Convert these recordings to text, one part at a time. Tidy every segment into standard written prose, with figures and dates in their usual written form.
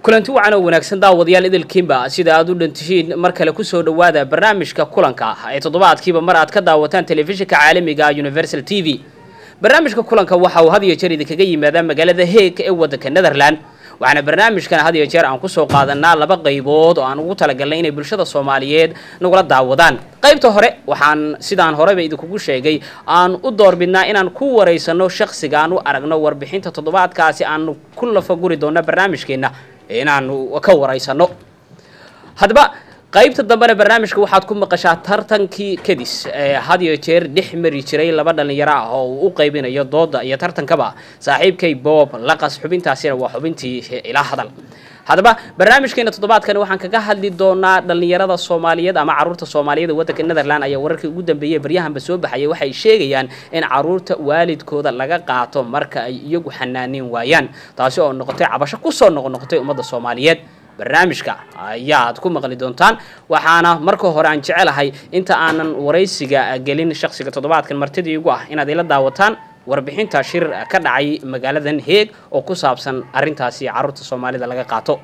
Kulanti wacan oo wanaagsan, daawadayaal idilkiinba, sida aad u dhantihiin mar kale kusoo dhawaada barnaamijka kulanka ee toddobaadkiiba mar aad ka daawataan telefishinka caalamiga Universal TV. Barnaamijka kulanka waxa uu had iyo jeer idinkaga yimaadaa magaalada Hague ee waddanka Netherland, waxaana barnaamijkan had iyo jeer aan kusoo qaadanaa laba qaybood oo aan ugu talagalnay inay bulshada Soomaaliyeed nagula daawadaan. Qaybta hore waxaan, sidaan horeba idinkugu sheegay, aan u doorbidnaa inaan ku wareysano shakhsiga aan u aragno warbixinta toddobaadkaasi aanu ku lafaguri doono barnaamijkeenna inaanu ka wareysano. Haddaba qaybta dambena barnaamijka waxaad ku maqashaa tartankii kadis ee had iyo jeer dhex mari jiray laba dhalinyaro ah oo uu u qaybinayo dooda iyo tartankaba saaxiibkay Bob Laqas. Xubintaasina waa xubintii ilaa hadal. Haddaba barnaamijkeena toddobaadkan waxaan kaga hadli doonaa dhalinyarada Soomaaliyeed ama caruurta Soomaaliyeed ee waddanka Netherland ayaa wararkii ugu dambeeyay baryahanba soo baxayay waxay sheegayaan in caruurta waalidkooda laga qaato marka ay iyagu xanaaneyn waayaan, taasi oo noqotay cabasho kusoo noqnoqotay ummadda Soomaaliyeed. Barnaamijka ayaad ku maqli doontaan, waxaana marka hore aan jecelahay inta aanan waraysiga gelin shakhsiga toddobaadkan martidii igu ah inaad ila daawataan warbixinta shir ka dhacay magaaladan Heeg oo ku saabsan arrintaasi caruurta Soomaalida laga qaato.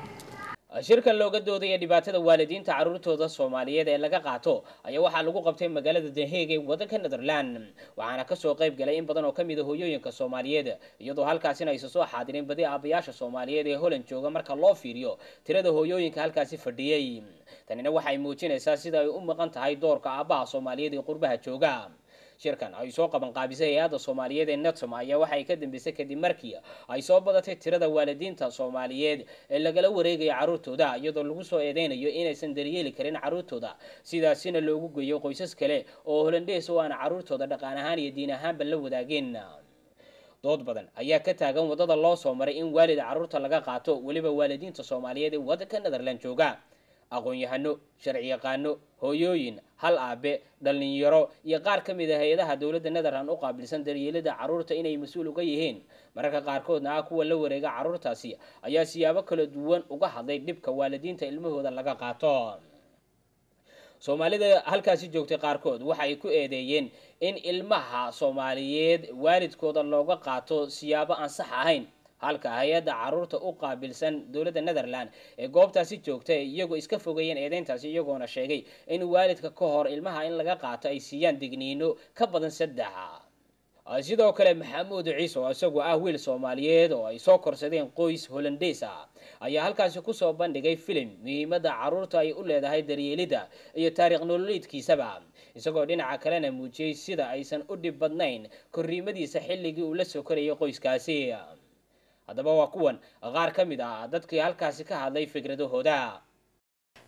Shirkan looga doodaya dhibaatada waalidiinta caruurtooda Soomaaliyeed ee laga qaato ayaa waxaa lagu qabtay magaalada Den Hague ee waddanka Netherland, waxaana kasoo qayb galay in badan oo kamid a hooyooyinka Soomaaliyeed, iyadoo halkaasina aysa soo xaadireen badi aabayaasha Soomaaliyeed ee Holland jooga marka loo fiiriyo tirada hooyooyinka halkaasi fadhiyey. Tanina waxay muujinaysaa sida ay u maqan tahay doorka aabaha Soomaaliyeed ee qurbaha jooga. Shirkan ay soo qaban qaabisay hay-adda Soomaaliyeed ee Netsom ayaa waxay ka dambeysay kadib markii ay soo badatay tirada waalidiinta Soomaaliyeed ee lagala wareegaya caruurtooda, iyadoo lagu soo eedeynayo inaysan daryeeli karin caruurtooda, sidaasina loogu geeyo qoysas kale oo Holandees oo aan caruurtooda dhaqan ahaan iyo diin ahaanba la wadaageen. Dood badan ayaa ka taagan wadada loo soo maray in waalid caruurta laga qaato, weliba waalidiinta Soomaaliyeed ee waddanka Netherland jooga. Aqoon-yahano, sharci yaqaano, hooyooyin hal aabe, dhalinyaro iyo qaar ka mid a hay-adaha dowladda Netherland u qaabilsan daryeelida caruurta inay mas-uul uga yihiin, mararka qaarkoodna ah kuwa la wareega caruurtaasi, ayaa siyaabo kala duwan uga hadlay dhibka waalidiinta ilmahooda laga qaato. Soomaalida halkaasi joogtay qaarkood waxay ku eedeeyeen in ilmaha Soomaaliyeed waalidkooda looga qaato siyaabo aan sax ahayn, halka hay-adda caruurta u qaabilsan dowladda Netherland ee goobtaasi joogta iyagoo iska fogeeyeen eedeyntaasi, iyagoona sheegay in waalidka ka hor ilmaha in laga qaato ay siiyaan digniino ka badan 3. Sidoo kale Maxamuud Ciise oo isagu ah wiil Soomaaliyeed oo ay soo korsadeen qoys Holandeys ah ayaa halkaasi kusoo bandhigay filim muhiimadda caruurta ay u leedahay daryeelidda iyo taariikh nololeedkiisaba, isagoo dhinaca kalena muujiyey sida aysan u dhib badnayn korriimadiisa xilligii uu la soo korayay qoyskaasi. Haddaba waa kuwan qaar ka mid ah dadkii halkaasi ka hadlay fikradahooda.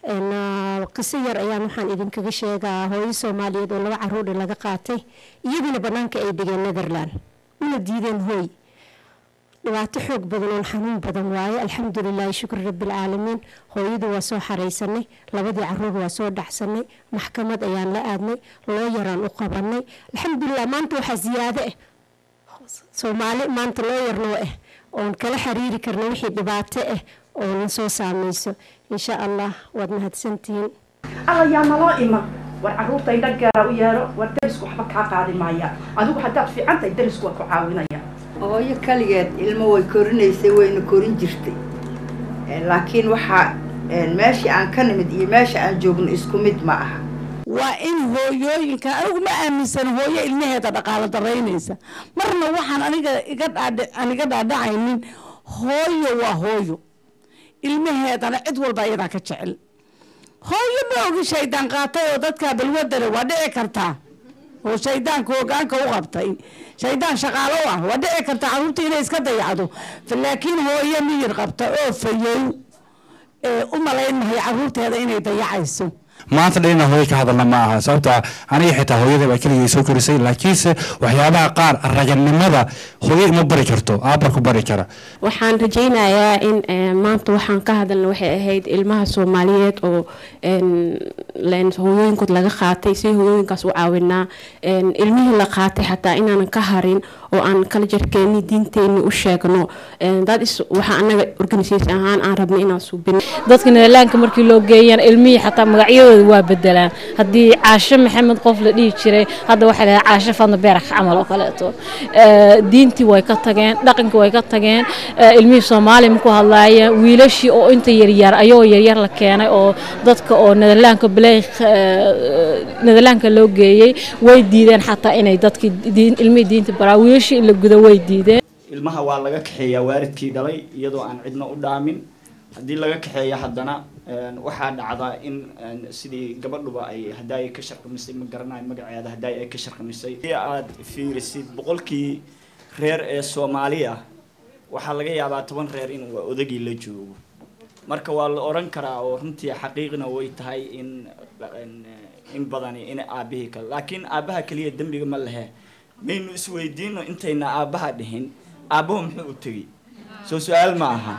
Qiso yar ayaan waxaan idinkaga sheegaa hooyo Soomaaliyeed oo laba caruur laga qaatay, iyaguna banaanka ay degeen Netherland una diideen hooy. Dhibaato xoog badan oon xanuun badan waaye. Alxamdulilaahi, shukri rabbilcaalamiin, hooyadu waa soo xaraysanay, labadii caruur waa soo dhacsanay, maxkamad ayaan la aadnay, lawyer-aan u qabanay. Alxamdulilah, maanta waxaa siyaado ah Soomaali maanta lawyer noo ah oon kala xiriiri karna wixii dhibaato ah oo na soo saameyso, insha Allah. Waad mahadsantihiin. Alla yaa naloo iman, war carruurta indha gaara u yeelo, war darisku waxba kaa qaadi maaya, adigu haddaad fiican tahay darisku waa ku caawinaya. Hooyo kaligeed ilmo way korinaysay, wayna korin jirtay, laakiin waxaa meeshii aan ka nimid iyo meesha aan joogno isku mid ma aha. Waa in hooyooyinka, anigu ma aaminsan hooyo ilmaheeda dhaqaalo daraynaysa marna. Waxaan aniga iga dhaadh aan iga dhaadhacaynin, hooyo waa hooyo, ilmaheedana cid walba iyadaa ka jecel. Hooyo ma ogi shaydaan qaatay oo dadkaa balwadale waa dhici kartaa, oo shaydaanka hogaanka u qabtay, shaydaan shaqaalo ah, waa dhici kartaa carruurta inay iska dayacdo. Laakiin hooyo miyir qabta oo fayow u malayn mahay carruurteeda inay dayacayso. Maanta dhan inaan hooyo ka hadalna ma aha, sababta aniga xitaa hooyada baa keligay soo korisay, laakiinse waxyaabaha qaar raganimada hooyo ima bari karto, aabba ku bari kara. Waxaan rajaynayaa in maanta waxaan ka hadalna waxay ahayd ilmaha Soomaaliyeed oo hooyooyinkood laga qaatay, si hooyooyinkaas u caawinaa ilmihii la qaatay, xataa inaanan ka harin oo aan kala jarkeeni diinteeni u sheegno. That is waxa anaga organisation ahaan aan rabnay inaan suubino. Dadka Nederlaanka markii loo geeyaan ilmihii xataa magacyadooda Magacyadooda waa bedelaan. Haddii Caasho Maxamed qof la dhihi jiray, hadda waxaa la Caasho Fadna Beerax camal oo kaleeto. Diintii way ka tageen, dhaqankii way ka tageen, ilmihii Soomaali ma ku hadlaayeen. Wiilashii oo inta yaryar ayagoo yaryar la keenay oo dadka oo Nederlaanka bileykh Nederlaanka loo geeyey way diideen xataa inay dadkii diin ilmihii diinta baraa. Wiilashii in la gudo way diideen. Ilmaha waa laga kaxeeyaa waalidkii dhalay iyadoo aan cidna u dhaamin. Haddii laga kaxeeyo haddana waxaa dhacda in sidii gabadhuba ay haddaay ka sharqamisay, ma garanayo magaceeda, haddaay ay ka sharqamisay. Haddii aad fiirisid 100kii reer ee Soomaaliya, waxaa laga yaabaa 10 reer inuu odagii la joogo. Marka waa la oran karaa oo runtii xaqiiqna way tahay in badani in aabihii kale, laakiin aabbaha keliya dembiga ma lehe. Maynu isweydiino intayna aabbaha dhihin, aabbuhu muxuu u tegey? Soo su-aal ma aha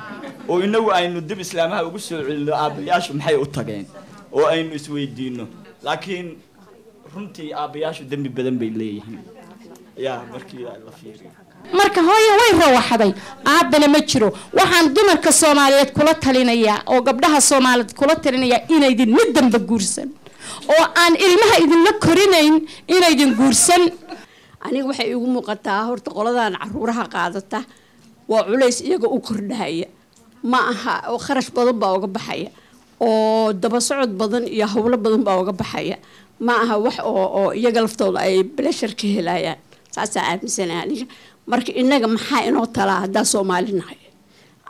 oo inagu aynu dib islaamaha ugu soo celino, aabbayaashu maxay u tageen, oo aynu isweydiino. Laakiin runtii aabbayaashu dembi badan bay leeyihiin yaa markii la fiiriyo. Marka hooyo way rawaxday, aabbana ma jiro. Waxaan dumarka Soomaaliyeed kula talinayaa oo gabdhaha Soomaaliyeed kula talinayaa inaydin mid dambe guursan oo aan ilmaha idinla korinayn, inaydin guursan. Aniga waxay igu muuqataa horta qoladan caruuraha qaadata waa culays iyaga u kordhahaya, ma aha oo kharash badan baa uga baxaya oo daba socod badan iyo howlo badan baa uga baxaya. Ma aha wax oo iyaga laftooda ay pleasure ka helayaan, saasaa aaminsanahay aniga. Marka innaga maxaa inoo talaa haddaa Soomaali nahay?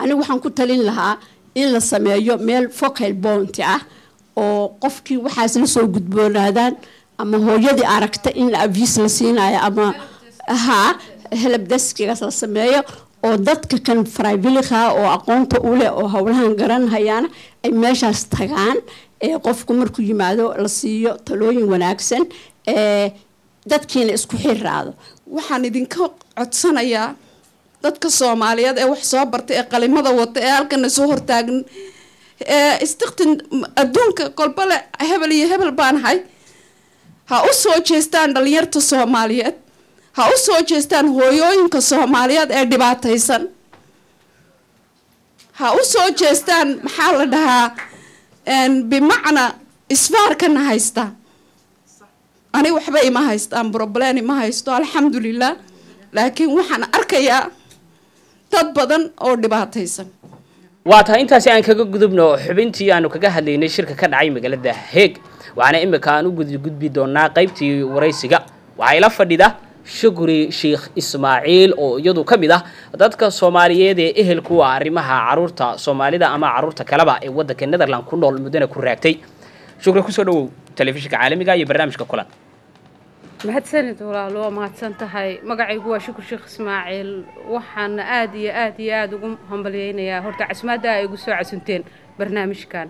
Anigu waxaan ku talin lahaa in la sameeyo meel focal point ah oo qofkii waxaas la soo gudboonaadaan ama hooyadii aragta in advies la siinayo ama haa help deskigaas la sameeyo, oo dadka kan vrijwilliger oo aqoonta u leh oo howlahan garanhayaana ay meeshaas tagaan, ee qofku markuu yimaado la siiyo talooyin wanaagsan, ee dadkiina isku xiraado. Waxaan idinka codsanayaa dadka Soomaaliyeed ee wax soo bartay ee qalimada wata ee halkana soo hortaagan ee istiktin adduunka kolbale hebel iyo hebel baan ahay, ha u soo jeestaan dhalinyarta Soomaaliyeed, ha u soo jeestaan hooyooyinka Soomaaliyeed ee dhibaataysan, ha u soo jeestaan, maxaa la dhahaa, bimacnaa isfaarkana haysta. Ani waxba ima haystaan, problem ima haysto, alxamdulilah, laakiin waxaan arkayaa dad badan oo dhibaataysan. Waa tahay, intaasi aan kaga gudubno xubintii aanu kaga hadlaynay shirka ka dhacay magaalada Heeg. Waxaana imika aan u gudbi doonaa qaybtii waraysiga. Waxaa ila fadhida Shukri Sheekh Ismaaciil oo iyadu ka mid ah dadka Soomaaliyeed ee ehelku ah arrimaha caruurta Soomaalida ama caruurta kaleba ee waddanka Netherland ku nool muddana ku raagtay. Shukri, kusoo dhawow telefishinka caalamiga iyo barnaamijka Kulan. Mahadsanid walaalo, waa mahadsan tahay. Magacaygu waa Shukur Sheekh Ismaaciil. Waxaana aada iyo aada iyo aada ugu hambalyeynayaa horta casumaadda ay igu soo casunteen barnaamijkan.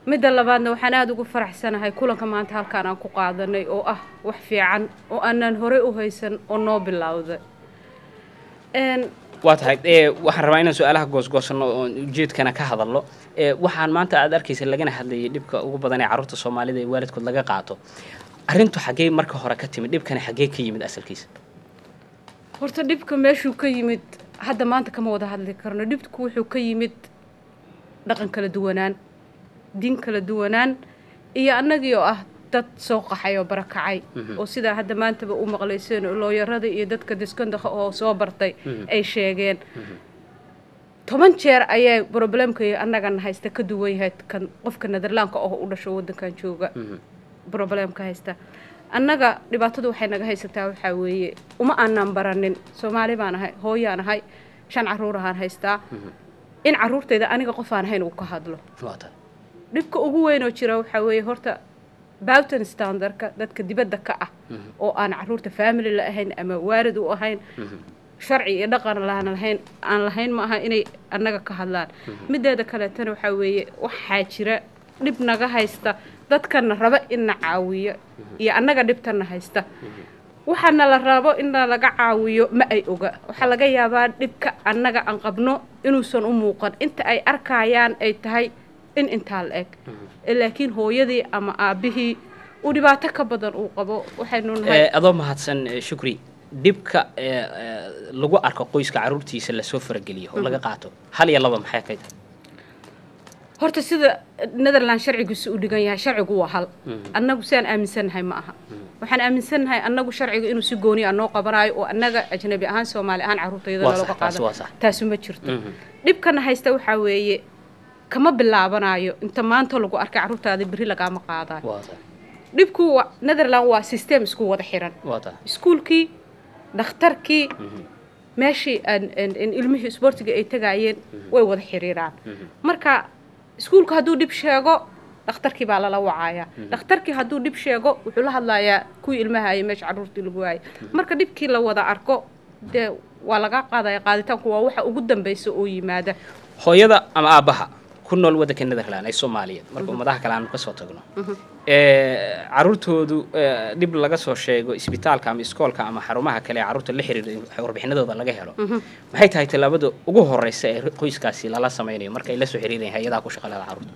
Midda labaadna, waxaan aada ugu faraxsanahay kulanka maanta halkaan aan ku qaadanay oo ah wax fiican oo aanan horey u haysan oo noo bilowday. Waa tahay, waxaan rabaa inaan su-aalaha goosgoosano oon ujeedkana ka hadalno. Waxaan maanta aad arkaysa lagana hadlayay dhibka ugu badan ee carruurta Soomaalida ee waalidkood laga qaato. Arrintu xaggee marka hore ka timid? Dhibkani xaggee ka yimid asalkiisa? Horta dhibka meeshuu ka yimid hadda maanta kama wada hadli karno. Dhibku wuxuu ka yimid dhaqan kala duwanaan, diin kala duwanaan iyo annagii oo ah dad soo qaxay oo barakacay, oo sidaa hadda maantaba u maqlayseen oo lawyerada iyo dadka deskundige oo soo bartay ay sheegeen. 10 jeer ayay problemka iyo annagana haysta ka duwan yahay kan qofka Nederlaanka oo u dhasho waddankan jooga problemka haysta. Annaga dhibaatadu waxay naga haysataa waxaa weeye uma aanan baranin. Soomaali baan ahay, hooyaan ahay, shan caruur ahaan haystaa, in caruurtayda aniga qof aan ahayn uu ka hadlo. Dhibka ugu weyn oo jira waxaa weeye horta buitenstaanderka, dadka dibadda ka ah oo aan caruurta family la ahayn ama waalid u ahayn, sharci iyo dhaqan laan lahayn aan lahayn, ma aha inay annaga ka hadlaan. Mideeda kaleetana waxaa weeye waxaa jira dhib naga haysta dadkana raba in na caawiyo iyo annaga dhibtana haysta. Waxaana la rabo in laga caawiyo ma ay oga. Waxaa laga yaabaa dhibka annaga aan qabno inuusan u muuqan, inta ay arkayaan ay tahay in intaa la eg, laakiin hooyadii ama aabbihii uu dhibaato ka badan uu qabo. Waxaynu nahay Adoo mahadsan, Shukri, dhibka lagu arko qoyska caruurtiisa lasoo farageliyo oo laga qaato, hal iyo laba maxay ka tahay? Horta sida Netherland sharcigiisu u dhigan yahay, sharcigu waa hal. Annagu sidaan aaminsannahay ma aha. Waxaan aaminsannahay annagu sharciga inuu si gooni ah noo qabanayo, oo annaga ajnabi ahaan, Soomaali ahaan, carruurtayada Waa sax, nalooga taasi qaado. waa sax. Taasu ma jirto. Dhibkana haysta waxaa weeye, kama bilaabanayo inta maanta lagu arkay carruurtaada berri lagaama qaadayo. Waa tahay. Dhibku waa Netherland waa system isku wada xiran. Waa tahay. Iskuulkii, dhakhtarkii, meeshii aan ilmihii isboortiga ay tagayeen way wada xiriiraan. Marka iskuulku hadduu dhib sheego, dhakhtarkii baa lala wacayaa. Dhakhtarkii hadduu dhib sheego, wuxuu la hadlayaa kuwii ilmaha hayay meesha carruurtii lagu waayay. Marka dhibkii la wada arko, dee waa laga qaadaya. Qaaditaanku waa waxa ugu dambeysa oo yimaada. Hooyada ama aabbaha ku nool waddanka Netherland ee Soomaaliyeed, marka ummadaha kale aanu kasoo tagno, caruurtoodu dhib laga soo sheego isbitaalka ama iskoolka ama xarumaha kale ee carruurta la xiriira, in warbixinadooda laga helo, maxay tahay tallaabada ugu horeysa ee qoyskaasi lala sameynayo marka ay la soo xiriirayaan hay-adaha ku shaqalada carruurta?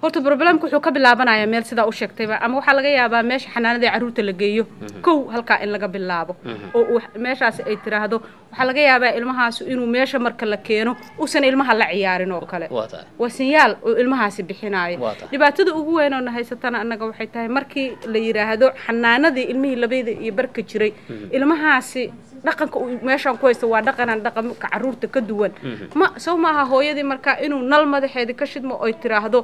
Horta problemku wuxuu ka bilaabanayaa meel sidaa u sheegtayba, ama waxaa laga yaabaa meesha xanaanada ee carruurta la geeyo. Kow, halkaa in laga bilaabo oo uu meeshaasi ay tiraahdo, waxaa laga yaabaa ilmahaasi inuu meesha marka la keeno uusan ilmaha la ciyaarin oo kale. Waa tahay. Waa sinyaal oo ilmahaasi bixinaayo. Waa tahay. Dhibaatada ugu weyn oo na haysatana annaga waxay tahay markii la yidhaahdo xanaanadii ilmihii labada iyo barka jiray, ilmahaasi dhaqanka uu meeshaan ku haysto waa dhaqanaan dhaqanka carruurta ka duwan. Ma soo maaha hooyadii markaa inuu nal madaxeedii ka shidmo oy tiraahdo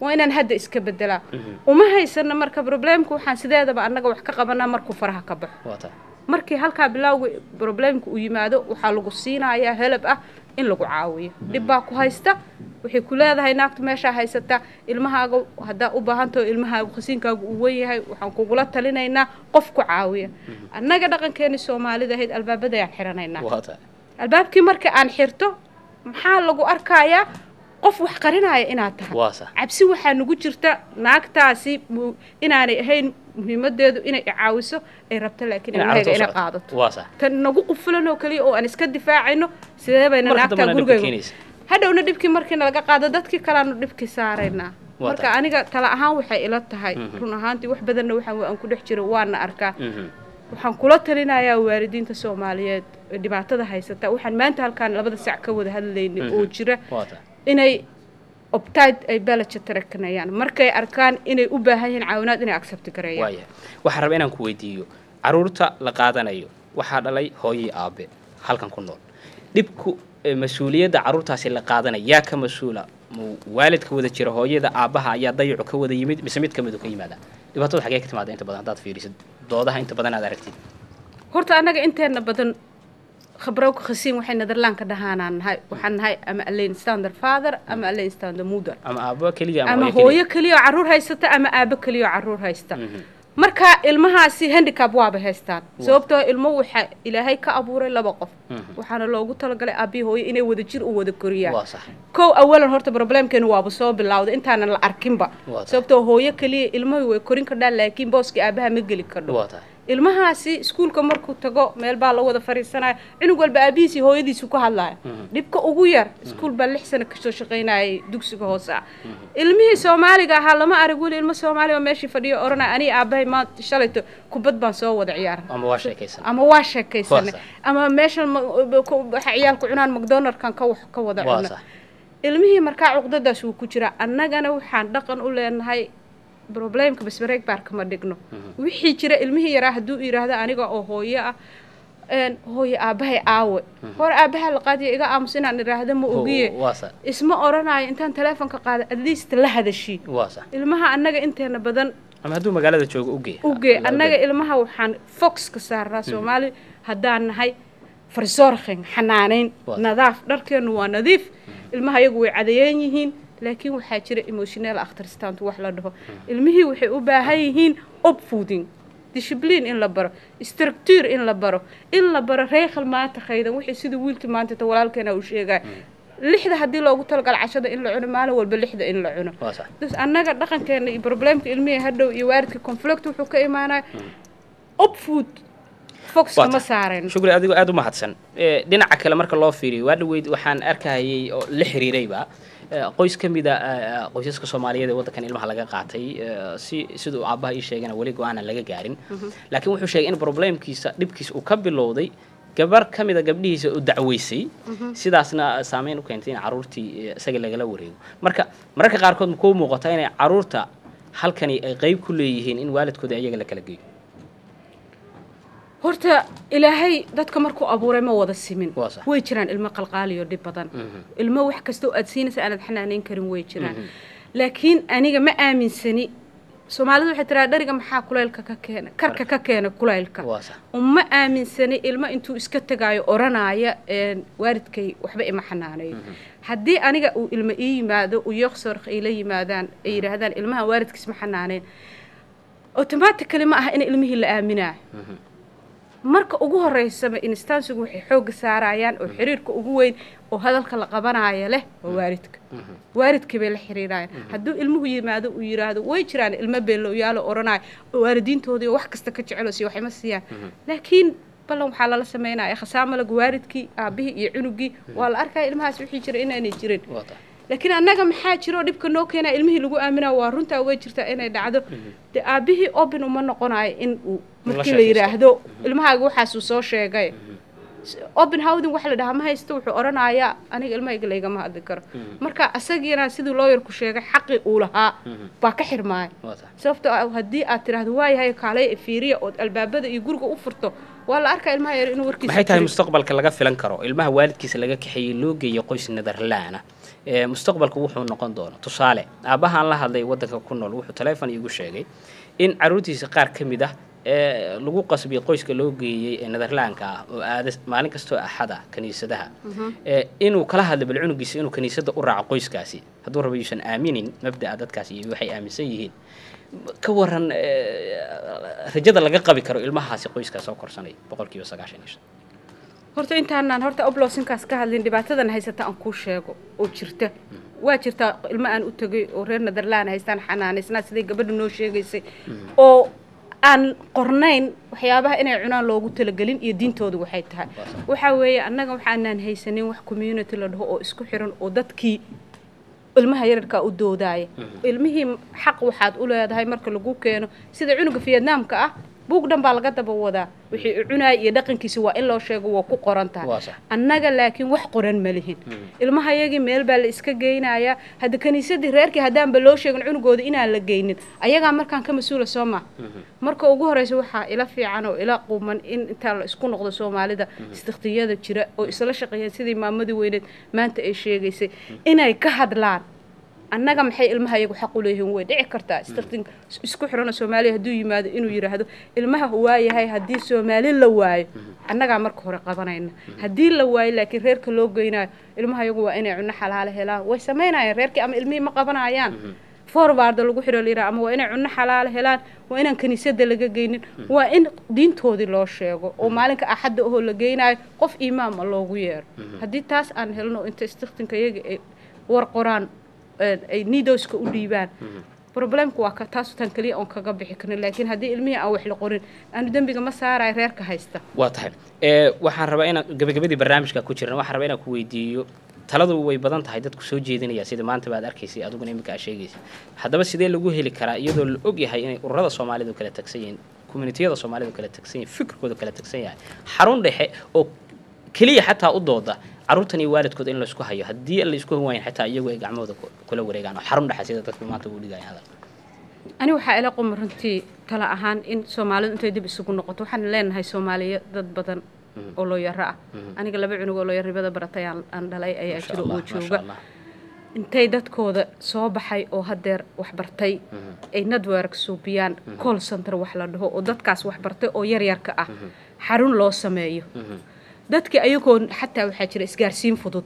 waa inaan hadda iska bedelaa. Uma haysano. Marka problemku waxaan sideedaba annaga wax ka qabanaa markuu faraha ka baxo. Waa tahay. Markii halkaa bilowga problemku uu yimaado, waxaa lagu siinayaa helab ah in lagu caawiyo. Dhib baa ku haysta, waxay ku leedahay naagtu meeshaa haysata ilmahaaga, haddaa u baahantaho ilmahaaga khasiinkaagu uu wen yahay, waxaan kugula talinaynaa qof ku caawiya. Annaga dhaqankeeni Soomaalida ahayd albaabadayaan xiranaynaa. Waa tahay. Albaabkii marka aan xirto, maxaa lagu arkayaa? Qof wax qarinaya inaad tahay. Waa sax. Cabsi waxaa nagu jirta naagtaasi inaanay ahayn muhiimadeedu inay i caawiso ay rabto, laakiin inay ilmahayga carruurta u inay socoto. qaadato. Waa sax. Tan nagu qufulan oo kaliya oo aan iska difaacayno, sidee bayna Marka naagtaa dambena dhibka gurigayga keenaysa. Hadhowna dhibkii markii nalaga qaado, dadkii kaleanu dhibkii saaraynaa. Waa Marka tahay. aniga tala ahaan waxay ila tahay, run ahaantii wax badanna waxaan aan ku dhex jiro waana arkaa, waxaan kula talinayaa waalidiinta Soomaaliyeed ee dhibaatada haysata, waxaan maanta halkaan 2da sac ka wada hadlaynay oo jira, Waa tahay. inay op tijd ay belletje trekken markay arkaan inay u baahan yihiin caawinaad, inay accept gareeyaan. Waaya, waxaan rabaa inaan ku weydiiyo, caruurta la qaadanayo waxaa dhalay hooyo iyo aabe halkan ku nool. Dhibku mas-uuliyadda carruurtaasi la qaadanaya yaa ka mas-uula? Ma waalidka wada jira, hooyada, aabbaha, ayaa dayacu ka wada yimid, mise mid ka midu ka yimaada? Dhibaatada xagee ka timaada inta badan, haddaad fiirisid doodaha inta badan aad aragtid? Horta annaga inteena badan gebroken gezin waxay Nederlandka dhahaanaan nahay. Waxaan nahay ama alleenstaande vader ama alleenstaande moeder. Ama aabbo keliya ama ama hooyo hooyo keliya oo carruur haysata ama aabbo keliya oo carruur haysta. Marka ilmahaasi handicap waaba haystaan, sababtoo ilmo waxa Ilaahay ka abuuray laba qof, waxaana loogu talagalay aabbihi hooyo inay wada jir u wada koriyaan. Waa sax. Kow, awalan horta problemkeenu waaba soo bilowday intaanan la arkinba. Waa tahay. Sababtoo hooyo keliya ilmuhu way korin kardhaan, laakiin booskii aabaha ma geli kardho. Waa tahay. Ilmahaasi iskuulka markuu tago, meel baa la wada fariisanaya, cunug walba aabihiis iyo hooyadiisu ku hadlaya. Dhibka ugu yar, iskuul baa 6 sano kasoo shaqaynayay dugsiga hoose ah. Ilmihii Soomaaliga ahaa lama arag weli ilmo Soomaali oo meeshii fadhiyo oranaya, aniga aabahay maanta shalayto kubad baan soo wada ciyaaran ama waa sheekaysan ama waa sheekaysanay Waa sax. ama meeshan waxa ciyaalku cunaan McDonaldkan ka wax ka wada Waa cuna. sax. Ilmihii markaa cuqdadaas wuu ku jiraa. Annagana waxaan dhaqan u leenahay problemka bespreekbaar kama dhigno. Wixii jira, ilmihii yaraa hadduu yidhaahdo aniga oo hooyo ah, hooyo aabbahay aawe, hore aabbaha la qaadiya, iga aamus inaan idhaahdo ma ogiye. Waa sax. Isma oranayo intaan teleefonka qaada at least la hadashii. Waa sax. Ilmaha annaga inteena badan ama hadduu magaalada joogo uge. Uge. Annaga ilmaha waxaan focuska saarnaa, Soomaali haddaan nahay, verzorging, xanaaneyn, nadaaf. Dharkeennu waa nadiif, ilmaha iyagu way cadeeyan yihiin, laakiin waxaa jira emotioneel achterstand wax la dhaho. Ilmihii waxay u baahan yihiin opvoeding, discipline in la baro, structuur in la baro, in la baro regelmatigheden, wixii sidii wiilkii maanta ta walaalkeena uu sheegaya, 6da haddii loogu talagalo cashada in la cuno, maalin walba 6da in la cuno. Waa sax. Dus annaga dhaqankeena iyo problemka ilmihii hadhow iyo waalidka conflict wuxuu ka imaanaya opvoed focus Waa kama tahay. saarayno. Shukri, adigoo aada u mahadsan. Dhinaca kale marka loo fiiriyo, waa dhaweyd waxaan arkahayay oo la xiriirayba qoys ka mida qoysaska Soomaaliyeed ee waddankan ilmaha laga qaatay, si siduu aabbaha ii sheegana weli go-aanan laga gaarin, laakiin wuxuu sheegay in problemkiisa, dhibkiisa uu ka bilowday Gabar ka mid a gabdhihiisa u dacweysay, sidaasna saameyn u keentay in caruurtii isaga lagala wareego. Marka mararka qaarkood makuu muuqata inay caruurta halkani ay qeyb ku leeyihiin in waalidkooda iyaga la kala geeyo? Horta Ilaahay dadka markuu abuuray ma wada simin. Waa sax. Way jiraan ilmo qalqaaliyo dhib badan, ilmo wax kasta oo aad siinaysa aanad xanaaneyn karin way jiraan, laakiin aniga ma aaminsani. Soomaalidu waxay tiraa, dhariga maxaa kulaylka ka keena, karka ka keena kulaylka. Waa sax. Uma aaminsani ilmo intuu iska tagaayo oranaya waalidkay waxba ima xanaaneeyo. Haddii aniga uu ilmo ii yimaado, uu yoqsork ila yimaadaan, ay yidhaahdaan ilmaha waalidkiis ma xanaaneyn, automatically ma aha in ilmihii la aaminaayo. Marka ugu horeysaba instansigu waxay xoogga saarayaan oo xiriirka ugu weyn oo hadalka la qabanaya leh waa waalidka. Waalidkii bay la xiriirayaan. Hadduu ilmuhu yimaado uu yidhaahdo, way jiraan ilmo beelowyaalo odhanaya oo waalidiintoodii wax kasta ka jecelo si waxma siiyaan, laakiin ballan waxaa lala sameynaya khasaamalag waalidkii, aabihii iyo cunugii waa la arkaya ilmahaas wixii jira inaanay jirin. Waa tahay. Laakiin annaga maxaa jiro dhibka noo keenaya ilmihii lagu aaminaa? Waa runtaa, way jirtaa inay dhacdo. Dee aabihii open uma noqonayo in uu la markii la sheekaysto. Yidhaahdo ilmahaaga waxaasuu soo sheegay, open housing waxa la dhahaa ma haysto. Wuxuu odhanayaa aniga ilmahayga laygama hadli karo. Marka asagiina siduu looyarku sheegay, xaqii uu lahaa baa ka xirmaaya. Waa tahay. Sababtoo ah haddii aad tidhaahdo waayahay, kaalay fiiriya, ood albaabada iyo guriga u furto, waa la arkaa ilmaha yar inuu warkiisa Maxay tahay jirin. mustaqbalka laga filan karo ilmaha waalidkiisa laga kaxeeyey, loo geeyo qoys Netherlaana? Ee mustaqbalku wuxuu noqon doono, tusaale, aabbahaan la hadlay waddanka ku nool wuxuu taleefon iigu sheegay in caruurtiisa qaar ka mid ah ee lagu qasbiyey qoyska loo geeyey ee Netherlandka ah oo aada maalin kastoo Axada kiniisadaha, ee inuu kala hadlo bal cunugiisa inuu kiniisadda u raaco qoyskaasi hadduu rabo, yuusan aaminin mabda'a dadkaasi iyo waxay aaminsan yihiin. Ka waran rajada laga qabi karo ilmahaasi qoyskaa soo korsanaya 95%? Horta intaanaan horta oblowsinkaas ka hadlin, dhibaatadan haysata aan kuu sheego oo jirta. Waa jirtaa ilmo aan u tegay oo reer Netherland haystaan, xanaanaysnaa siday gabadha noo sheegaysay, oo aan qornayn waxyaabaha inay cunaan loogu talagelin iyo diintoodu waxay tahay. Waxaa weeye annaga waxaanaan haysanin wax community la dhaho oo isku xiran oo dadkii ilmaha yararkaa u doodaaya. Ilmihii xaq waxaad u leedahay marka lagu keeno, sida cunuga Vietnaamka ah, buug dhan baa laga daba wadaa wixii uu cunaaya iyo dhaqankiisa, waa in loo sheego, waa ku qoran tahay. Waa sax. Annaga laakiin wax qoran ma lihin. Ilmaha yagii meel baa la iska geynayaa. Hadda kiniisadii reerkii haddaanba loo sheegin cunugooda inaan la geynin, ayagaa markaan ka mas-uula soo ma. Marka ugu horeysa waxaa ila fiican oo ila quman in intaa la isku noqdo Soomaalida istikhtiyada jira oo isla shaqeeyaan, sidii maamadii weyneed maanta ay sheegaysay, inay ka hadlaan annaga maxay ilmaha iyagu xaq u leeyihiin. Way dhici kartaa istiktin isku xiran oo Soomaaliya hadduu yimaado inuu yidhaahdo ilmaha waayahay, haddii Soomaali la waayo annagaa marka hore qabanayna, haddii la waayo laakiin reerka loo geynayo ilmaha iyagu waa inay cunno xalaalo helaan. Way samaynayaan reerkii ama ilmihii ma qabanayaan forwarda lagu xiro la yidhaha, ama waa inay cunno xalaalo helaan, waa inaan kiniisadda laga geynin, waa in diintoodii loo sheego oo maalinka Axadda ahoo la geynayo qof imaama loogu yeero. Haddii taas aan helno, inta istiktinka iyaga ay war qoraan, ay nidoska u dhiibaan, problemku waa ka taas tan kaliya oon kaga bixi karno. Laakiin haddii ilmihii aan wax la qorin, aanu dembiga ma saarayo reerka haysta. Waa tahay. Waxaan rabaa inaan gabagabadii barnaamijka ku jirna, waxaan rabaa inaan ku weydiiyo, taladu way badan tahay dadku soo jeedinaya, sida maanta baad arkaysay, adiguna iminka aad sheegaysa. Haddaba sidee lagu heli karaa iyadoo la og yahay inay ururada Soomaalidu kala tagsan yihiin, communitiyada Soomaalidu kala tagsan yihiin, fikirkooda kala tagsan yahay, xarun dhexe oo keliya xataa u dooda carruurtan iyo waalidkooda in laysku hayo, haddii laysku waayin xataa iyagu ay gacmahooda kula wareegaan, oo xarun dhexe sida dadku maanta ugu dhigaya hadal? Ani waxaa ila quma runtii tala ahaan in Soomaalidu intay dib isugu noqoto. Waxaan leenahay Soomaaliya dad badan oo looyaro ah. Aniga laba cunug oo looyarnimada baratay aan dhalay ayaa Masha jiro Allah, oo masha jooga Allah. Intay dadkooda soo baxay oo haddeer wax bartay ay network suubiyaan, call center wax la dhaho, oo dadkaas wax bartay oo yaryarka ah xarun loo sameeyo, dadkii ayagoo xataa waxaa jira isgaarsiin fudud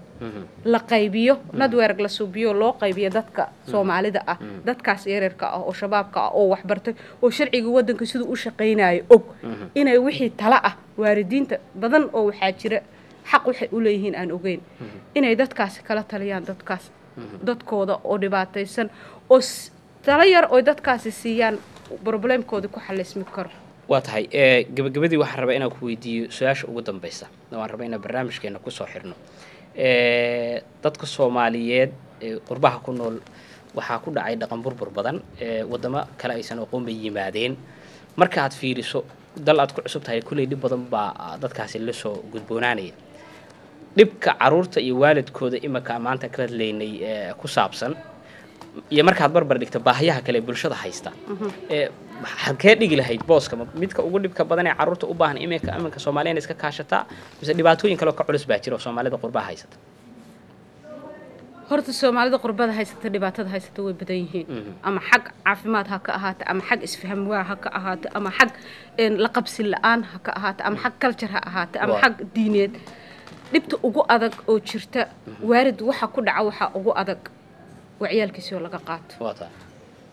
la qaybiyo, network la suubiyo, loo qaybiyo dadka Soomaalida ah, dadkaas yaryarka ah oo shabaabka ah oo waxbartay oo sharciga waddanka siduu u shaqaynayo og, inay wixii tala ah waalidiinta badan oo waxaa jira xaq waxay u leeyihiin aan ogeyn, inay dadkaasi kala taliyaan dadkaas dadkooda oo dhibaataysan, oo talo yar oo dadkaasi siiyaan problemkooda ku xalismi karo. Waa tahay. Gabagabadii waxaan rabaa inaan ku weydiiyo su-aasha ugu dambeysa, waan rabaa inaan barnaamijkeena kusoo xirno. Dadka Soomaaliyeed ee qurbaha ku nool waxaa ku dhacay dhaqan burbur badan, wadamo kale aysan aqoon bay yimaadeen. Marka aad fiiriso Dal aad ku cusub tahay, kulley dhib badan baa dadkaasi la soo gudboonaanaya. Dhibka caruurta iyo waalidkooda iminka maanta kala hadlaynay ku saabsan iyo markaad barbar dhigto baahiyaha kale ee bulshada haysta, halkee dhigi lahayd booska? Midka ugu dhibka badan ee caruurta u baahan iminka Soomaaliya iska kaashataa, mise dhibaatooyin kale oo ka culus baa jira oo Soomaalida qurbaha haysata? Horta Soomaalida qurbada haysata, dhibaatada haysata way badan yihiin, ama xag caafimaad ha ka ahaato, ama xag isfaham waa ha ka ahaato, ama xag la qabsi la-aan ha ka ahaato, ama xag culture ha ahaato, ama xag diineed. Dhibta ugu adag oo jirta waalid waxa ku dhaca, waxa ugu adag waa ciyaalkiisii oo laga qaato.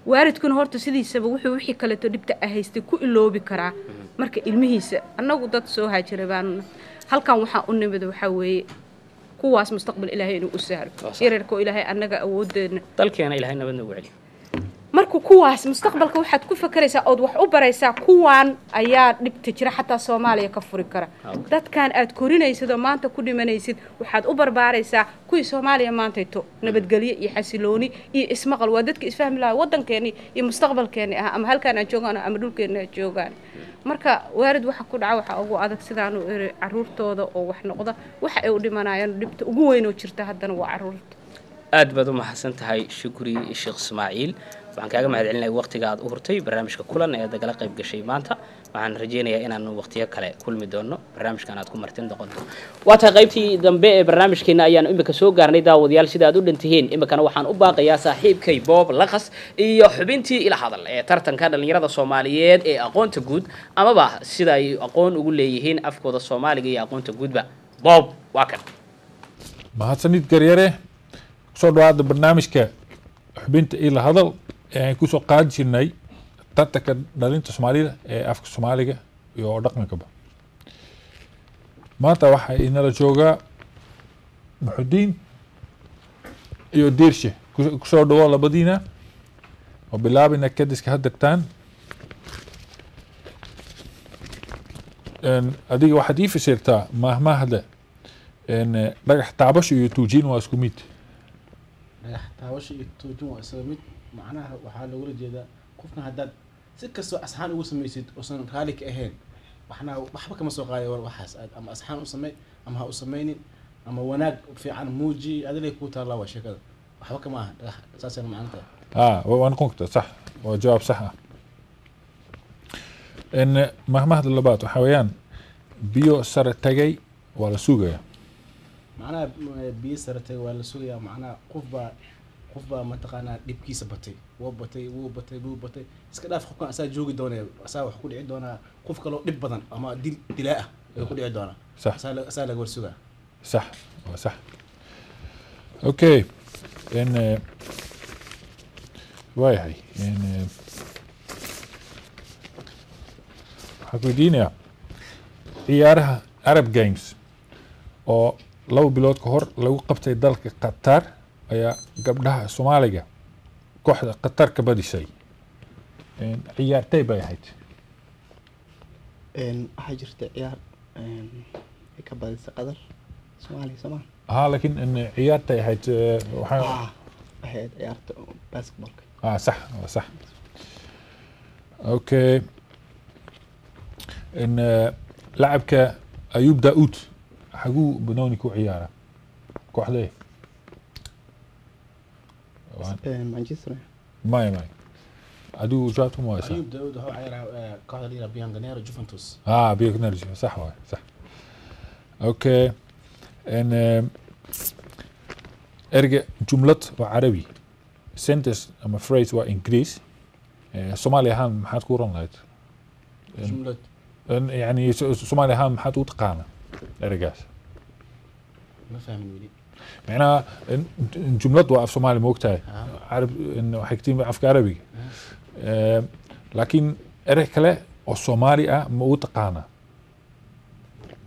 Waalidkuna horta sidiisaba wuxuu wixii kaleeto dhibta haystay ku iloobi karaa marka ilmihiisa. Annagu dad soo haajira baanuna halkan waxaa u nimid, waxaa weeye kuwaas mustaqbal Ilaahay inuu u sahlo, yararkoo Ilaahay annaga awoodeena dalkeena Ilaahay nabad nagu celiyo. Marka kuwaas mustaqbalka waxaad ku fakaraysaa ood wax u baraysaa, kuwaan ayaa dhibta jira xataa Soomaaliya ka furi kara. Dadkan aad korinaysid oo maanta ku dhimanaysid waxaad u barbaaraysaa kuwii Soomaaliya maantayto nabadgelyo iyo xasilooni iyo ismaqal, waa dadka isfahmi lahaa waddankeeni iyo mustaqbalkeeni ah, ama halkaan aan joogaan ama dhulkeena aan joogaan. Marka waalid waxa ku dhaca waxa ugu adag, sidaanu iri, caruurtooda oo wax noqda. Waxa ay u dhimanayaan dhibta ugu weyn oo jirta haddana waa caruurta. Aad baad u mahadsan tahay, Shukri Sheekh Ismaaciil. Waxaan kaaga mahad celinaya waqtiga aad u hurtay barnaamijka Kulan ee dagala qayb gashay maanta. Waxaan rajeynayaa inaanu waqtiyo kale kulmi doono, barnaamijkan aad ku martin doqonto. Waa tahay, qaybtii dambe ee barnaamijkeena ayaanu imika soo gaarnay, daawadayaal, sida aad u dhantihiin. Iminkana waxaan u baaqayaa saaxiibkay Boob Laqas iyo xubintii Ila Hadal ee tartanka dhalinyarada Soomaaliyeed ee aqoonta guud, amaba sida ay aqoon ugu leeyihiin afkooda Soomaaliga iyo aqoonta guudba. Boob waa kan. Mahadsanid, Garyare. Kusoo dhawaada barnaamijka xubinta Ila Hadal ee aan kusoo qaadi jirnay tartanka dhalinta Soomaalida ee afka Soomaaliga iyo dhaqankaba. Maanta waxaa inala joogaa Muxudiin iyo Diirshe. Kusoo dhawo labadiina oo bilaabina kadiska haddeertaan. Adiga waxaad ii fasirtaa maahmaahda dhagax taabasho iyo tuujin waa isku mid. Dhagax taabasho iyo tuujin waa isaga mid. Macnaha waxaa loogula jeedaa qofkan haddaad si kastoo asxaan ugu samaysid uusan raali ka ahayn, waxna waxba kama soo qaaday. War waxaas aad ama asxaan u samey ama ha u sameynin ama wanaag fiican muuji, adilay kuu taallaa, waa sheekada waxba kama aha dhagax, saasayna macno tahay. Ah, waa noqon kartaa, sax, waa jawaab sax ah. Mahmahda labaad waxaa weeyaan biyo sare tagay waa la sugayaa. Macnaha biyo sare tagay waa la sugayaa, macnaha qof baa mataqaanaa dhibkiisa batay, wuu batay, wuu batay, wuu batay, iska dhaaf qofkan, asaa joogi doonaya, asaa wax ku dhici doonaa, qof kaloo dhib badan ama dil dilaa ah ayuu ku dhici doonaa. Sax. Asaa laga war sugaa. Sax, waa sax. Okay, waayahay, waxaan ku weydiinayaa ciyaaraha Arab Games oo 2 bilood ka hor lagu qabtay dalka Qatar ayaa gabdhaha Soomaaliga kooxda Qatar ka badisay. Ciyaartay bay ahayd? Waxaa jirta ciyaar ay ka badisay Qatar Soomaaliya, sooma? Ha, laakiin ciyaartay ahayd waxaa waxay ahayd ciyaarta basketballka. Ah, sax, waa sax. Okay, lacabka Ayub Daud xaguu banooni ku ciyaara, kooxdee? Manchester. Maya, adigu jawaabta ma haysaa? Ayub Daawud wuxuu ciyaaraa kooxda la yidhaha Bianconero, Juventus. Ah, Bianconero, sax waay, sax. Okay, erga jumlad waa Carabi, sentence ama phrase waa Ingiriis. Soomaali ahaan maxaad ku oran lahayd? Jumlad. Yani Soomaali ahaan maxaad u taqaana ereygaas? Ma fahmin weli. Macnaha jumlad waa af Soomaali, ma ogtahay? Carab waxay ka timi afka Carabiga. Laakiin erey kale oo Soomaali ah ma u taqaana,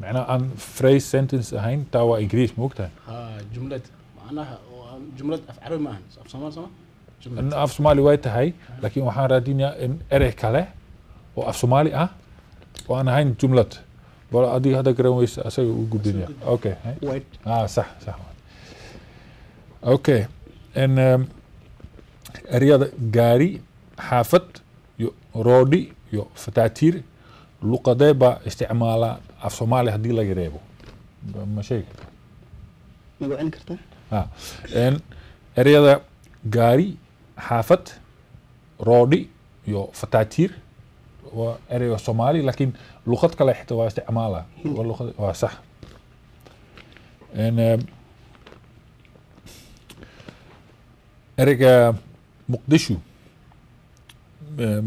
macnaha aan phrase, sentence ahayn? Taa waa Ingiriis, ma ogtahay? Ha, jumlad macnaha jumlad af Carabi ma ahan, af Soomaali sooma? In af Soomaali way tahay, laakiin waxaan raadinayaa in erey kale oo af Soomaali ah oo aan ahayn jumlad. Bal adiga hadda garan weysa, asaga u gudbinaya. Okay. Ah, sax, sax. Okay, ereyada gaari, xaafad iyo roodhi iyo fataatiir Luqadee baa isticmaala af Soomaali haddii laga reebo? Ma sheegi kartaa? Ma celin kartaa? Ha, ereyada gaari, xaafad, roodhi iyo fataatiir waa ereyga Soomaali, laakiin luqad kale xitaa waa isticmaala. Waa luqad, waa sax. Ereyga Muqdisho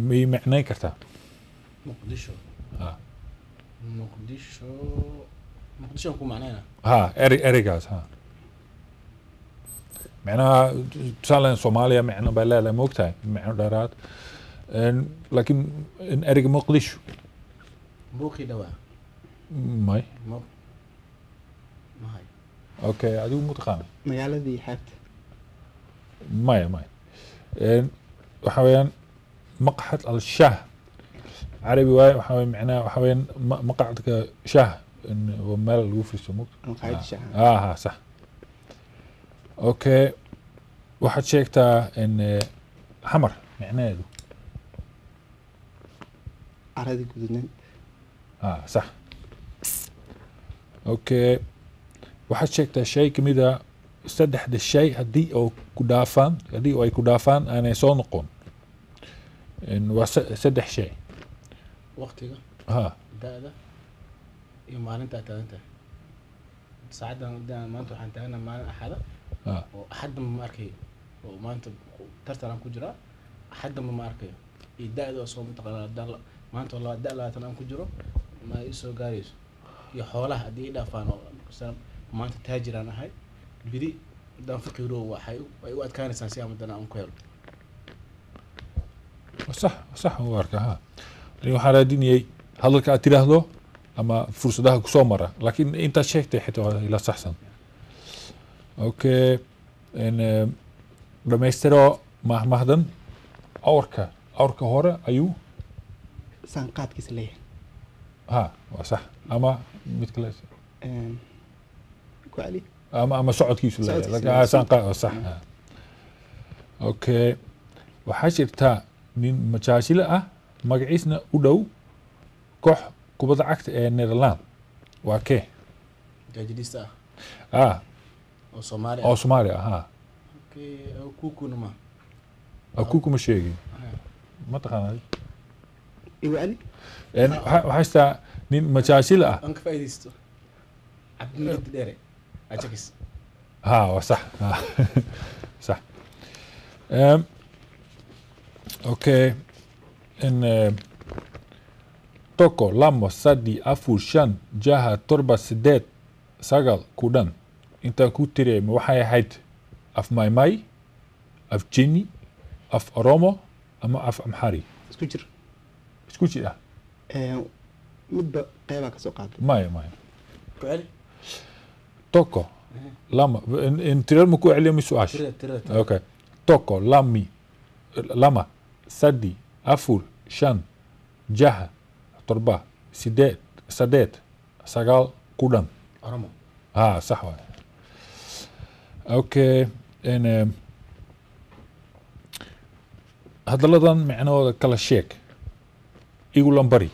miyay macnayn kartaa? Muqdisho? Ha. Muqdisho, Muqdisho aan ku macnayna? Ha, ereygaas ha, macnaha tusaale Soomaaliya macno baa leedahay, moogtahay, macno dheeraad. Laakiin in ereyga Muqdisho Buuqii dhawaa. May. Mahay. Okay, adigu mutaqaana? Magaaladii xeebta. Maya, maya. Waxa weeyaan maqxad al-shaah, carabi waaye. Waxa weeye macnaha, waxa weeyaan maqcadka shaah, waa meel lagu fariisto, moogta. Maqaayad shaah. Ha, sax. Okay, waxaad sheegtaa in xamar micnaheedu? Caradii guduudneed. Ha, sax. Okay, waxaad sheegtaa shay kamid a saddexda shay haddii oo ku dhaafaan, haddii oo ay ku dhaafaan aanay soo noqon. Waa saddex shay. Waqtiga. Ha. Da-da iyo maalinta aad taagan tahay saacaddan. Haddii maanta waxaan taaganaa maalin Axada oo Axaddanba ma arkayo, oo maanta tartan aan ku jiraa, Axaddanba ma arkayo, iyo da-da oo soo mataqaanaa haddaan maanta oo da 20 aan ku jiro ma ii soo gaarayso, iyo xoolaha haddii ii dhaafaan oo masalan maanta taajir aan ahay, beri haddaan faqiiro waxay ay u adkaanaysaa si aan haddana aan ku helo. Sax, sax u arkaa. Ha, ani waxaan raadinayay hadalka aad tiraahdo ama fursadaha kusoo mara, laakiin intaad sheegtay xitaa waa ila saxsan. Okay, dhamaystiro mahmahdan: awrka hore ayuu saanqaadkiisa leeyahay. Ha, waa sax. Ama mid kale? Ku celi. Ama socodkiisu leeyahay. Socodkiisa laakiin leeyahay. Saanqaad waa sax. Ha. Okay, waxaa jirta nin majaajile ah magaciisna u dhow koox kubadda cagta ee Nederland, waa kee? Gaajidista ah? Ah. Oo Soomaali ah. Oo Soomaali ah, ha. Okay, oo kuukuna ma Aku kuma sheegin, ma taqaanaa? Igu celi. Waxaa jirtaa nin majaajile ah. Aan ka faa'iidaysto, Cabdimajid Dheere Ajakis. Ha, waa sax. Ha, sax. Okay, tokko, lamo, saddex, afar, shan, jaha, 7, 8, 9, 10, intaan ku tiriyay ma waxay ahayd af Maymay, af Jini, af Oromo ama af Amxari? Isku jir. Isku jir ah. Midba qeybaa ka soo qaaday. Maya, maya. Ku celi. Tokko, lama, in tirar ma ku celiyo mi su-aasha? Tirada, tirada, tirada. Okay, tokko, lama, saddex, afar, shan, jaha, 7, 8, 8, 9, 10. Oromo. Ha, sax waay. Okay, hadalladan micnahooda kala sheeg: igu lambari.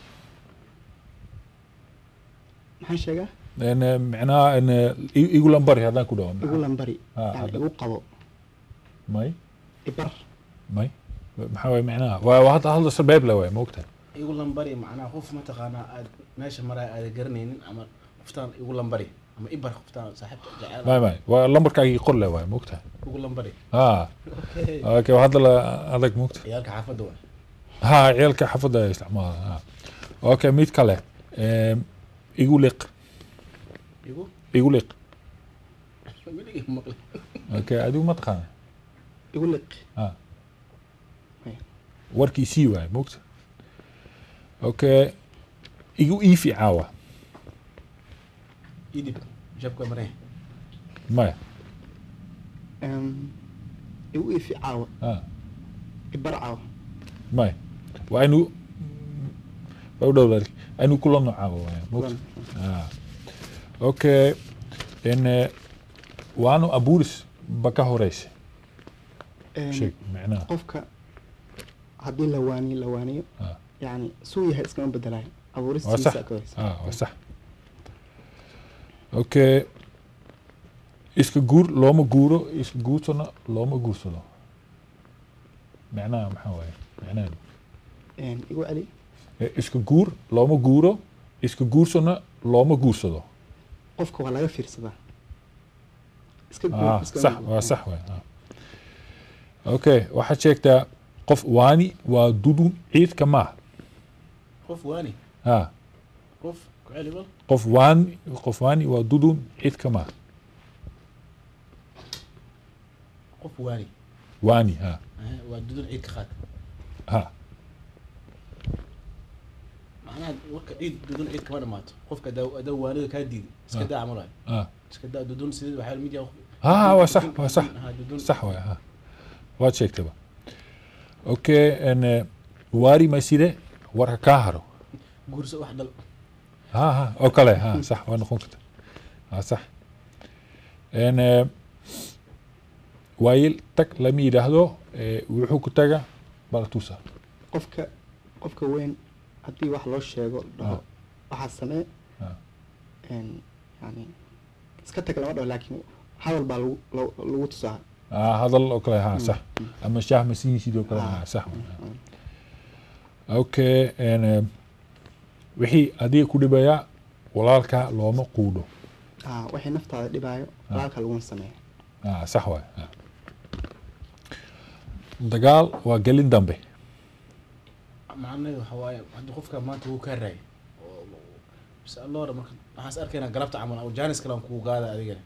Maxaan sheegaa? Micnaha igu lambari haddaan ku dhaho. Igu lambari? Ha. Yani igu qabo? May. Ibar? May, maxaa waay micnaha? Waa hadda hadal sarbeeb le waay, ma ogtahay? Igu lambari macnaha qof mataqaanaa aad meesha maraya aada garanaynin, ama qoftaan igu lambari ama ibar qoftaan saaxiibta jecel. May, may, waa lambarkaagii qor le waay, ma ogtahay? Igu lambari. Ha. Okay. Okay, waa hadal adag, ma ogtahay? Ciyaalka xaafadda waay. Ha, ciyaalka xaafadda ay isticmaalaan. Ha, okay, mid kale. Igu liq. Igu? Igu liq. Weligay ma maqlin. Okay, adigu ma taqaana? Igu liq? Ha. Maya. Warkii sii waay, ma ogta? Okay, igu iifi caawa. Idib jabka maree. Maya. Igu iifi caawa? Ha. Ibar caawa? Maya, waa inu waa u dhow, laakiin aynu kulanno caawa waay, ma ogta? Ha, okay, waano abuuris ba ka horeysa. Sheeg micnaha. Qofka haddii la waaniyo, la waaniyo, yani suu yahay iskama bedelayo. Abuuristiisa ka horeysa. Ah, waa sax. Okay, iska guur looma guuro, iska guursana looma guursado, macnaha maxaa waaye macnaheedu? Igu celi. Iska guur looma guuro, iska guursana looma guursado. Qofka waa laga fiirsadaa, iska guur iska sax guur. Waa sax waay. Okay, waxaad sheegtaa qof waani waa dudun ciidka maa. Qof waani. Ha. Qof ku celi bal. Qof waani waa dudun ciidka maa. Qof waani. Waani, ha. Waa dudun ciid ka qaad. Ha. Macnaha warka ciid, dudun ciid kama dhamaato. Qofka hadaa waanida kaa diiday, iska daa camal waay. Iska daa dudun, sidii waxaa lamid yahay. Ha, waa sax, waa sax. Ha, dudun. Sax waay, ha, waad sheegtayba. Okay, en waari mayside warka kaa haro. Guurso, wax dhal. Ha ha, oo kale, ha, sax waa noqon karta, ha, sax. En waayil tag lama yidhaahdo, wuxuu ku taga balatusa. Qofka weyn haddii wax loo sheego, dhaho waxaa samee, yani iska tag lama dhaho, laakiin hadal baa lagu tusaa. Hadal oo kale, ha, sax, ama shaah ma siinaysid oo kale, ha, sax. Okay, en wixii adiga ku dhibaya walaalka looma quudho. Wixii naftaada dhibaayo walaalka laguma sameeyo. Sax waay. Dagaal waa gelin dambe. Macnaheedu waxa waaye hadda qofka maanta wuu kaa raayay bas alloora, marka waxaan is arkaynaa galabta camal oo jaanis kale aan kugu gaada, adigana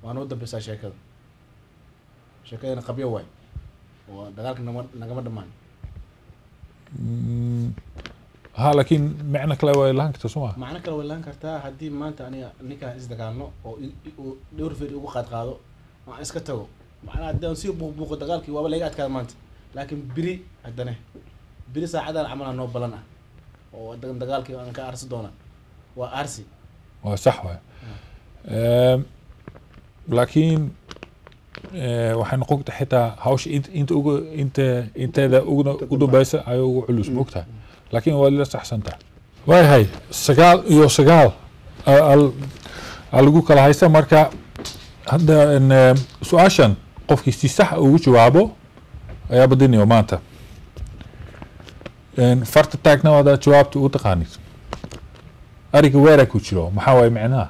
waa noo dambeysaa sheekada. Sheekadana qabyo waay oo dagaalka nagama dhamaan. Ha, laakiin macno kale way lahaan kartaa, soo ma? Macno kale way lahaan kartaa. Haddii maanta aniga ninkaan isdagaalno oo uu dhowr feer igu qaad qaado, aan iska tago, macnaha haddii aan sii buuqbuuqo dagaalkii waaba laga adkaada maanta, laakiin beri haddane beri saacadan camal aa noo balan ah oo dagaalkii aan ka aarsi doona, waa aarsi. Waa sax waay. Laakiin waxay noqon kartaa xitaa hawsha inta ugu inta inteeda uguna ugu dambeysa ayay ugu culus, moogtahay, laakiin waa la saxsantahay. Waayahay, 9 iyo 9 aa lagu kala haysta. Marka hadda su-aashan qofkii si sax ugu jawaabo ayaa badinayo maanta. Farta taagna hadaad jawaabta u taqaanid. Ariga weera ku jiro maxaa waaye micnaha?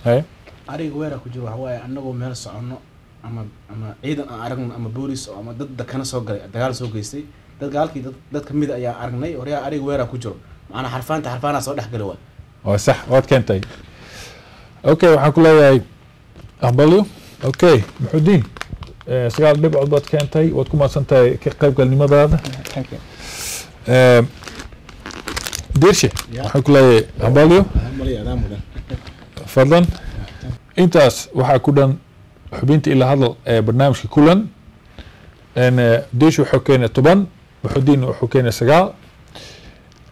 Haye. Ariga weera ku jiro waxa waaye annagoo meel soconno ama ciidan aan aragno ama boolis oo ama dad dakana soo galay, dagaal soo geystay, dad gaalkii dad kamid ayaa aragnay, horyaa ariga weera ku jiro, macnaa xarfaanta xarfaanaa soo dhex gali waay. Waa sax, waad keentay. Okay, waxaan ku leeyahay aqbalyo. Okay, Muxudiin, 9 dhibcood baad keentay, waad ku mahadsan tahay ka qaybgalnimadaada. Thank you. Dirshe, waxaan ku leeyahay hambalyo. Hambalyo, adaa mudan. Fadlan, intaas waxaa ku dhan xubinta ila hadal ee barnaamijka kulan. Dirshe wuxuu keenay 10, Muxudiin wuxuu keenay 9.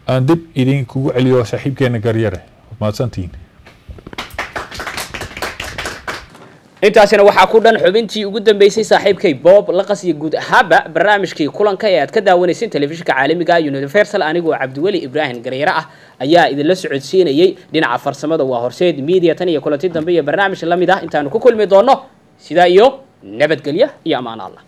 Aan dib idinkugu celiyo saaxiibkeena Garyare. Waad mahadsantihiin. Intaasina waxaa ku dhan xubintii ugu dambeysay saaxiibkay Bob Laqas iyo guud ahaaba barnaamijkii kulanka ee aad ka daawanayseen telefishinka caalamiga Universal. Anigoo Cabdiweli Ibraahim Garyare ah ayaa idinla socodsiinayey. Dhinaca farsamada waa Horseed Media. Tan iyo kulanti dambe iyo barnaamij la mid ah intaanu ku kulmi doono, sidaa iyo nabadgelya iyo ammaan Allah.